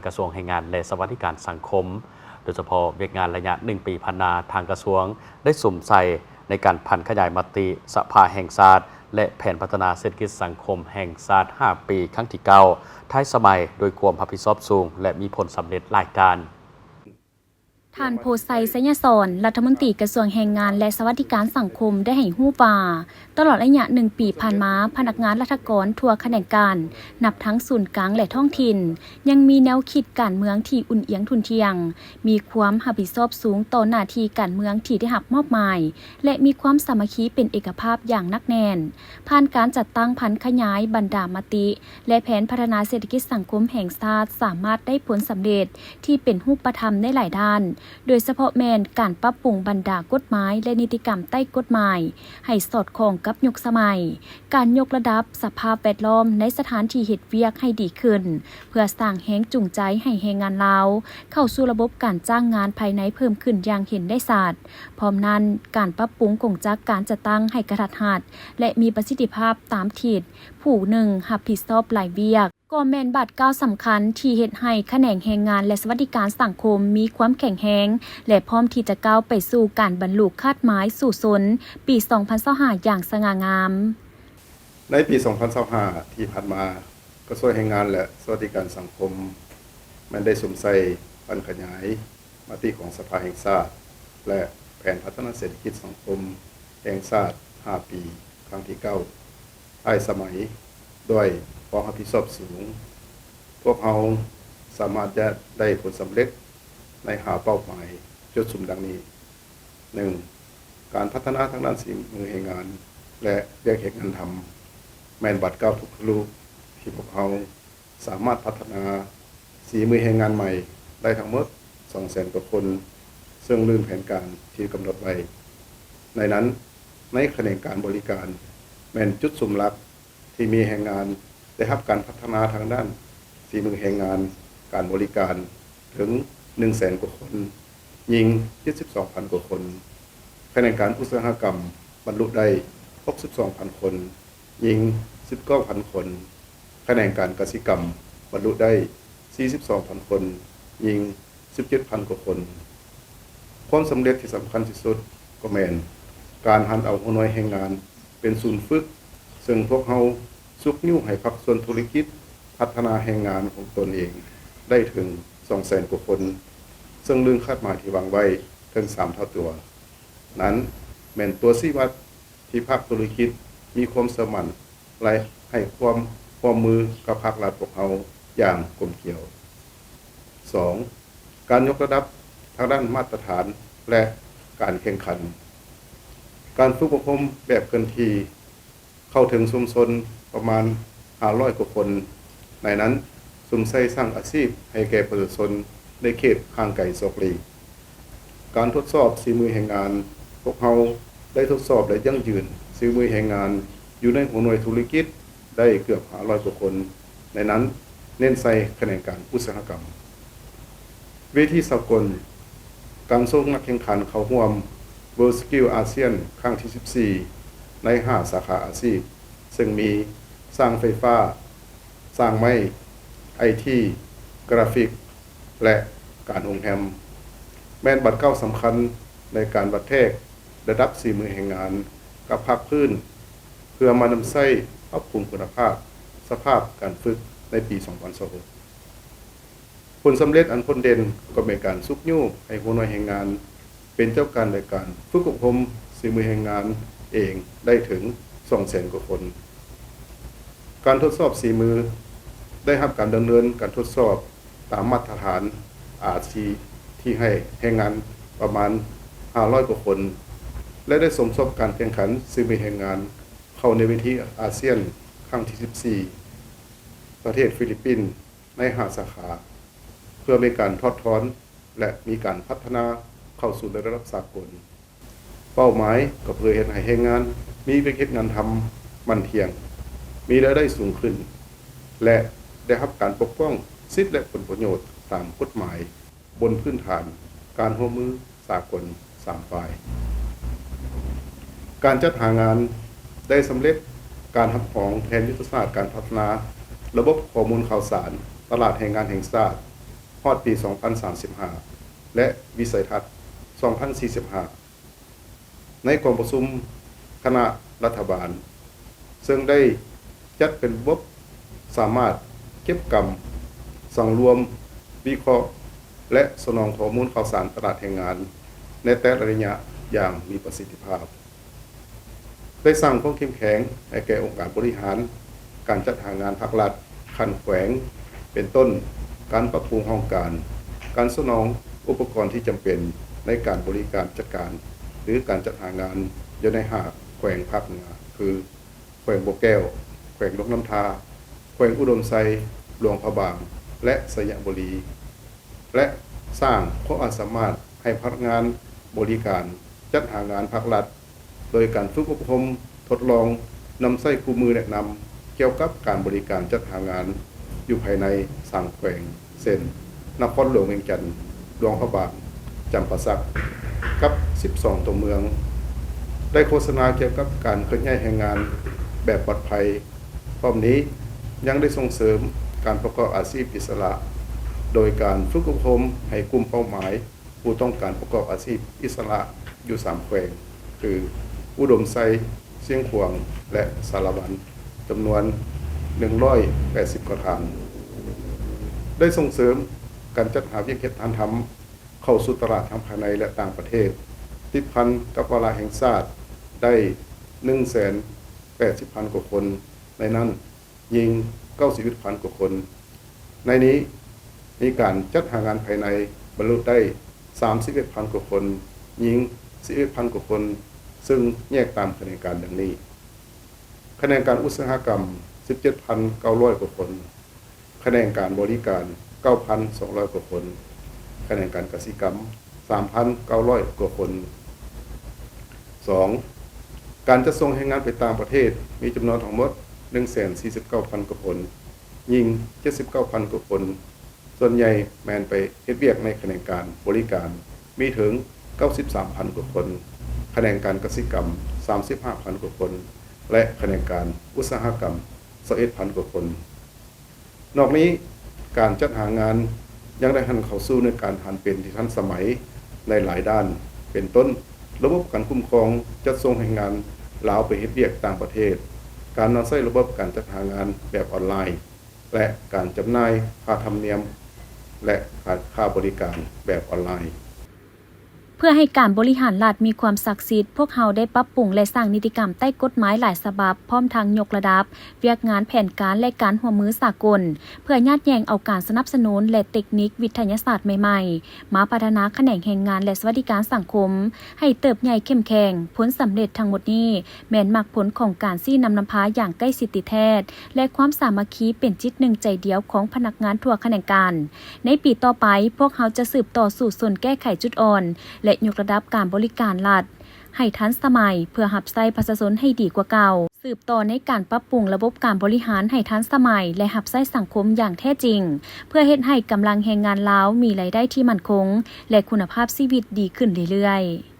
ກະຊວງແຮງງານ ແລະ ສະຫວັດດີການສັງຄົມ. ໂດຍສະເພາະວຽກງານໄລຍະໜຶ່ງປີຜ່ານມາ, ທາງກະຊວງໄດ້ສຸມໃສ່ໃນການຜັນຂະຫຍາຍມະຕິສະພາແຫ່ງຊາດ ແລະ ແຜນພັດທະນາເສດຖະກິດສັງຄົມແຫ່ງຊາດຫ້າປີ ຄັ້ງທີເກົ້າ ທ້າຍສະໄໝ ດ້ວຍຄວາມຮັບຜິດຊອບສູງ ແລະ ມີຜົນສຳເລັດຫຼາຍດ້ານ. ທ່ານ ໂພໄຊ ໄຊຍະສອນ ລັດຖະມົນຕີກະຊວງແຮງງານ ແລະ ສະຫວັດດີການສັງຄົມ ໄດ້ໃຫ້ຮູ້ວ່າ, ຕະຫຼອດໄລຍະໜຶ່ງປີຜ່ານມາ, ພະນັກງານລັດຖະກອນທົ່ວຂະແໜງການ, ນັບທັງສູນກາງ ແລະ ທ້ອງຖິ່ນ, ຍັງມີແນວຄິດການເມືອງທີ່ອຸ່ນອຽງທຸ່ນທ່ຽງ, ມີຄວາມຮັບຜິດຊອບສູງຕໍ່ໜ້າທີ່ການເມືອງທີ່ໄດ້ຮັບມອບໝາຍ ແລະ ມີຄວາມສາມັກຄີເປັນເອກະພາບຢ່າງໜັກແໜ້ນ. ຜ່ານການຈັດຕັ້ງຜັນຂະຫຍາຍບັນດາມະຕິ ແລະ ແຜນພັດທະນາເສດຖະກິດສັງຄົມແຫ່ງຊາດ ສາມາດໄດ້ຜົນສຳເລັດທີ່ເປັນຮູບປະທຳໃນຫຼາຍດ້ານ, ໂດຍສະເພາະແມ່ນການປັບປຸງບັນດາກົດໝາຍ ແລະ ນິຕິກຳໃຕ້ກົດໝາຍໃຫ້ສອດຄ່ອງກັບຍຸກສະໄໝ, ການຍົກລະດັບສະພາບແວດລ້ອມໃນສະຖານທີ່ເຮັດວຽກໃຫ້ດີຂຶ້ນ, ເພື່ອສ້າງແຮງຈູງໃຈໃຫ້ແຮງງານລາວເຂົ້າສູ່ລະບົບການຈ້າງງານພາຍໃນເພີ່ມຂຶ້ນຢ່າງເຫັນໄດ້ຊັດ. ພ້ອມນັ້ນ, ການປັບປຸງກົງຈັກການຈັດຕັ້ງໃຫ້ກະທັດຮັດ ແລະ ມີປະສິດທິພາບຕາມທິດ, ຜູ້ໜຶ່ງຮັບຜິດຊອບຫຼາຍວຽກ, ກໍແມ່ນບາດກ້າວສຳຄັນທີ່ເຮັດໃຫ້ຂະແໜງແຮງງານ ແລະ ສະຫວັດດີການສັງຄົມມີຄວາມແຂງແຮງ ແລະ ພ້ອມທີ່ຈະກ້າວໄປສູ່ການບັນລຸຄາດໝາຍສູ້ຊົນປີສອງພັນຊາວຫ້າ ຢ່າງສະຫງ່າງາມ. ໃນປີສອງພັນຊາວຫ້າທີ່ຜ່ານມາ, ກະຊວງແຮງງານ ແລະ ສະຫວັດດີການສັງຄົມ ແມ່ນໄດ້ສຸມໃສ່ຜັນຂະຫຍາຍມະຕິຂອງສະພາແຫ່ງຊາດ ແລະ ແຜນພັດທະນາເສດຖະກິດສັງຄົມແຫ່ງຊາດຫ້າປີ ຄັ້ງທີເກົ້າ ທ້າຍສະໄໝ ດ້ວຍຄວາມຮັບຜິດຊອບສູງ. ພວກເຮົາສາມາດຈະໄດ້ຜົນສຳເລັດໃນຫ້າເປົ້າໝາຍຈຸດສຸມດັ່ງນີ້. ໜຶ່ງ, ການພັດທະນາທາງດ້ານສີມືແຮງງານ ແລະ ວຽກເຮັດງານທຳ ແມ່ນບາດກ້າວທຸກທະລຸທີ່ພວກເຮົາສາມາດພັດທະນາສີມືແຮງງານໃໝ່ໄດ້ທັງໝົດສອງແສນກວ່າຄົນ, ເຊິ່ງລື່ນແຜນການທີ່ກຳນົດໄວ້. ໃນນັ້ນ, ໃນຂະແໜງການບໍລິການ ແມ່ນຈຸດສຸມຫຼັກ ທີ່ມີແຮງງານໄດ້ຮັບການພັດທະນາທາງດ້ານສີມືແຮງງານການບໍລິການເຖິງໜຶ່ງແສນກວ່າຄົນ, ຍິງເຈັດສິບສອງພັນກວ່າຄົນ, ຂະແໜງການອຸດສາຫະກຳບັນລຸໄດ້ຫົກສິບສອງພັນຄົນ, ຍິງສິບເກົ້າພັນຄົນ, ຂະແໜງການກະສິກຳບັນລຸໄດ້ສີ່ສິບສອງພັນຄົນ, ຍິງສິບເຈັດພັນກວ່າຄົນ. ຄວາມສຳເລັດທີ່ສຳຄັນທີ່ສຸດກໍແມ່ນການຫັນເອົາຫົວໜ່ວຍແຮງງານ ເປັນສູນຝຶກ, ເຊິ່ງພວກເຮົາຊຸກຍູ້ໃຫ້ພາກສ່ວນທຸລະກິດພັດທະນາແຮງງານຂອງຕົນເອງໄດ້ເຖິງສອງແສນກວ່າຄົນ, ເຊິ່ງເລື່ອງຄາດໝາຍທີ່ວາງໄວ້ເຖິງສາມເທົ່າຕົວ. ນັ້ນແມ່ນຕົວຊີ້ວັດທີ່ພາກທຸລະກິດມີຄວາມເຊື່ອໝັ້ນ ແລະ ໃຫ້ຄວາມຮ່ວມມືກັບພາກລັດພວກເຮົາຢ່າງກົມກຽວ. ສອງ, ການຍົກລະດັບທາງດ້ານມາດຕະຖານ ແລະ ການແຂ່ງຂັນ. ການຝຶກອົບຮົມແບບເຄື່ອນທີ່ ເຂົ້າເຖິງຊຸມຊົນປະມານຫ້າຮ້ອຍກວ່າຄົນ, ໃນນັ້ນສຸມໃສ່ສ້າງອາຊີບໃຫ້ແກ່ປະຊາຊົນໃນເຂດຫ່າງໄກສອກຫຼີກ. ການທົດສອບສີມືແຮງງານ, ພວກເຮົາໄດ້ທົດສອບ ແລະ ຢັ້ງຢືນສີມືແຮງງານຢູ່ໃນຫົວໜ່ວຍທຸລະກິດໄດ້ເກືອບຫ້າຮ້ອຍກວ່າຄົນ, ໃນນັ້ນເນັ້ນໃສ່ຂະແໜງການອຸດສາຫະກຳ. ເວທີສາກົນ, ການສົ່ງນັກແຂ່ງຂັນເຂົ້າຮ່ວມ World Skill ASEAN ຄັ້ງທີສິບສີ່ ໃນຫ້າສາຂາອາຊີບ, ເຊິ່ງມີຊ່າງໄຟຟ້າ, ຊ່າງໄມ້, ໄອທີ, ກຣາຟິກ ແລະ ການໂຮງແຮມ, ແມ່ນບາດກ້າວສຳຄັນໃນການວັດແທກລະດັບສີມືແຮງງານກັບພາກພື້ນ ເພື່ອມານຳໃຊ້ປັບປຸງຄຸນນະພາບສະພາບການຝຶກໃນປີສອງພັນຊາວຫົກ. ຜົນສຳເລັດອັນພົ້ນເດັ່ນກໍແມ່ນການຊຸກຍູ້ໃຫ້ຫົວໜ່ວຍແຮງງານເປັນເຈົ້າການໃນການຝຶກອົບຮົມສີມືແຮງງານເອງໄດ້ເຖິງສອງແສນກວ່າຄົນ. ການທົດສອບສີມືໄດ້ຮັບການດຳເນີນການທົດສອບຕາມມາດຕະຖານ ອາຊີ ທີ່ໃຫ້ແຮງງານປະມານຫ້າຮ້ອຍກວ່າຄົນ ແລະ ໄດ້ສົມທົບການແຂ່ງຂັນສີມືແຮງງານເຂົ້າໃນເວທີອາຊຽນຄັ້ງທີສິບສີ່ ປະເທດຟີລິບປິນ ໃນຫ້າສາຂາ ເພື່ອມີການຖອດຖອນ ແລະ ມີການພັດທະນາເຂົ້າສູ່ໃນລະດັບສາກົນ. ເປົ້າໝາຍກໍເພື່ອເຮັດໃຫ້ແຮງງານມີວຽກເຮັດງານທຳໝັ້ນທ່ຽງ, ມີລາຍໄດ້ສູງຂຶ້ນ ແລະ ໄດ້ຮັບການປົກປ້ອງສິດ ແລະ ຜົນປະໂຫຍດຕາມກົດໝາຍ ບົນພື້ນຖານການຮ່ວມມືສາກົນສາມຝ່າຍ. ການຈັດຫາງານໄດ້ສຳເລັດການຮັບຮອງແຜນຍຸດທະສາດການພັດທະນາລະບົບຂໍ້ມູນຂ່າວສານຕະຫຼາດແຮງງານແຫ່ງຊາດ ຮອດປີສອງພັນສາມສິບຫ້າ ແລະ ວິໄສທັດສອງພັນສີ່ສິບຫ້າ ໃນກອງປະຊຸມຄະນະລັດຖະບານ ເຊິ່ງໄດ້ຈັດເປັນລະບົບສາມາດເກັບກຳ, ສັງລວມ, ວິເຄາະ ແລະ ສະໜອງຂໍ້ມູນຂ່າວສານຕະຫຼາດແຮງງານໃນແຕ່ລະໄລຍະຢ່າງມີປະສິດທິພາບ. ໄດ້ສ້າງຄວາມເຂັ້ມແຂງໃຫ້ແກ່ອົງການບໍລິຫານການຈັດຫາງານພາກລັດຂັ້ນແຂວງ ເປັນຕົ້ນ ການປັບປຸງຫ້ອງການ, ການສະໜອງອຸປະກອນທີ່ຈຳເປັນໃນການບໍລິການຈັດການ ຫຼື ການຈັດຫາງານຢູ່ໃນຫ້າແຂວງພາກເໜືອ ຄື ແຂວງບໍ່ແກ້ວ, ແຂວງຫຼວງນ້ຳທາ, ແຂວງອຸດົມໄຊ, ຫຼວງພະບາງ ແລະ ໄຊຍະບູລີ ແລະ ສ້າງຄວາມອາດສາມາດໃຫ້ພະນັກງານບໍລິການຈັດຫາງານພາກລັດ ໂດຍການຝຶກອົບຮົມທົດລອງນຳໃຊ້ຄູ່ມືແນະນຳກ່ຽວກັບການບໍລິການຈັດຫາງານຢູ່ພາຍໃນສາມແຂວງ ເຊັ່ນ ນະຄອນຫຼວງວຽງຈັນ, ຫຼວງພະບາງ, ຈຳປາສັກ ກັບສິບສອງຕົວເມືອງ, ໄດ້ໂຄສະນາກ່ຽວກັບການເຄື່ອນຍ້າຍແຮງງານແບບປອດໄພ. ພ້ອມນີ້ຍັງໄດ້ສົ່ງເສີມການປະກອບອາຊີບອິດສະຫຼະ ໂດຍການຝຶກອົບຮົມໃຫ້ກຸ່ມເປົ້າໝາຍ ຜູ້ຕ້ອງການປະກອບອາຊີບອິດສະຫຼະຢູ່ສາມແຂວງ ຄື ອຸດົມໄຊ, ຊຽງຂວາງ ແລະ ສາລະວັນ ຈຳນວນໜຶ່ງຮ້ອຍແປດສິບກວ່າທ່ານ, ໄດ້ສົ່ງເສີມການຈັດຫາວຽກເຮັດງານທຳເຂົ້າສູ່ຕະຫຼາດທັງພາຍໃນ ແລະ ຕ່າງປະເທດ ຕິດພັນກັບວາລະແຫ່ງຊາດໄດ້ໜຶ່ງແສນແປດສິບພັນກວ່າຄົນ, ໃນນັ້ນ ຍິງເກົ້າສິບເອັດພັນກວ່າຄົນ. ໃນນີ້ມີການຈັດຫາງານພາຍໃນບັນລຸໄດ້ສາມສິບເອັດພັນກວ່າຄົນ, ຍິງສິບເອັດພັນກວ່າຄົນ, ເຊິ່ງແຍກຕາມຂະແໜງການດັ່ງນີ້: ຂະແໜງການອຸດສາຫະກຳ ສິບເຈັດພັນເກົ້າຮ້ອຍກວ່າຄົນ, ຂະແໜງການບໍລິການ ເກົ້າພັນສອງຮ້ອຍກວ່າຄົນ, ຂະແໜງການກະສິກຳ ສາມພັນເກົ້າຮ້ອຍກວ່າຄົນ. ສອງ, ການຈັດສົ່ງແຮງງານໄປຕ່າງປະເທດ ມີຈຳນວນທັງໝົດໜຶ່ງແສນສີ່ສິບເກົ້າພັນກວ່າຄົນ, ຍິງເຈັດສິບເກົ້າພັນກວ່າຄົນ, ສ່ວນໃຫຍ່ແມ່ນໄປເຮັດວຽກໃນຂະແໜງການບໍລິການ ມີເຖິງເກົ້າສິບສາມພັນກວ່າຄົນ, ຂະແໜງການກະສິກຳ ສາມສິບຫ້າພັນກວ່າຄົນ ແລະ ຂະແໜງການອຸດສາຫະກຳ ຊາວເອັດພັນກວ່າຄົນ. ນອກນີ້, ການຈັດຫາງານຍັງໄດ້ຫັນເຂົ້າສູ່ໃນການຫັນເປັນທີ່ທັນສະໄໝໃນຫຼາຍດ້ານ, ເປັນຕົ້ນ ລະບົບການຄຸ້ມຄອງຈັດສົ່ງແຮງງານລາວໄປເຮັດວຽກຕ່າງປະເທດ, ການນຳໃຊ້ລະບົບການຈັດຫາງານແບບອອນລາຍ ແລະ ການຈຳໜ່າຍຄ່າທຳນຽມ ແລະ ຄ່າ ຄ່າບໍລິການແບບອອນລາຍ. ເພື່ອໃຫ້ການບໍລິຫານລັດມີຄວາມສັກສິດ, ພວກເຮົາໄດ້ປັບປຸງ ແລະ ສ້າງນິຕິກຳໃຕ້ກົດໝາຍຫຼາຍສະບັບ, ພ້ອມທັງຍົກລະດັບວຽກງານແຜນການ ແລະ ການຮ່ວມມືສາກົນ, ເພື່ອຍາດແຍ່ງເອົາການສະໜັບສະໜູນ ແລະ ເຕັກນິກວິທະຍາສາດໃໝ່ໆ ມາພັດທະນາຂະແໜງແຮງງານ ແລະ ສະຫວັດດີການສັງຄົມ ໃຫ້ເຕີບໃຫຍ່ເຂັ້ມແຂງ. ຜົນສຳເລັດທັງໝົດນີ້ ແມ່ນໝາກຜົນຂອງການຊີ້ນຳນຳພາຢ່າງໃກ້ຊິດຕິດແທດ ແລະ ຄວາມສາມັກຄີເປັນຈິດໜຶ່ງໃຈດຽວຂອງພະນັກງານທົ່ວຂະແໜງການ. ໃນປີຕໍ່ໄປ, ພວກເຮົາຈະສືບຕໍ່ສູ້ຊົນແກ້ໄຂຈຸດອ່ອນ ແລະ ຍົກລະດັບການບໍລິການລັດໃຫ້ທັນສະໄໝ ເພື່ອຮັບໃຊ້ປະຊາຊົນໃຫ້ດີກວ່າເກົ່າ, ສືບຕໍ່ໃນການປັບປຸງລະບົບການບໍລິຫານໃຫ້ທັນສະໄໝ ແລະ ຮັບໃຊ້ສັງຄົມຢ່າງແທ້ຈິງ, ເພື່ອເຮັດໃຫ້ກຳລັງແຮງງານລາວມີລາຍໄດ້ທີ່ໝັ້ນຄົງ ແລະ ຄຸນນະພາບຊີວິດດີຂຶ້ນເລື້ອຍໆ.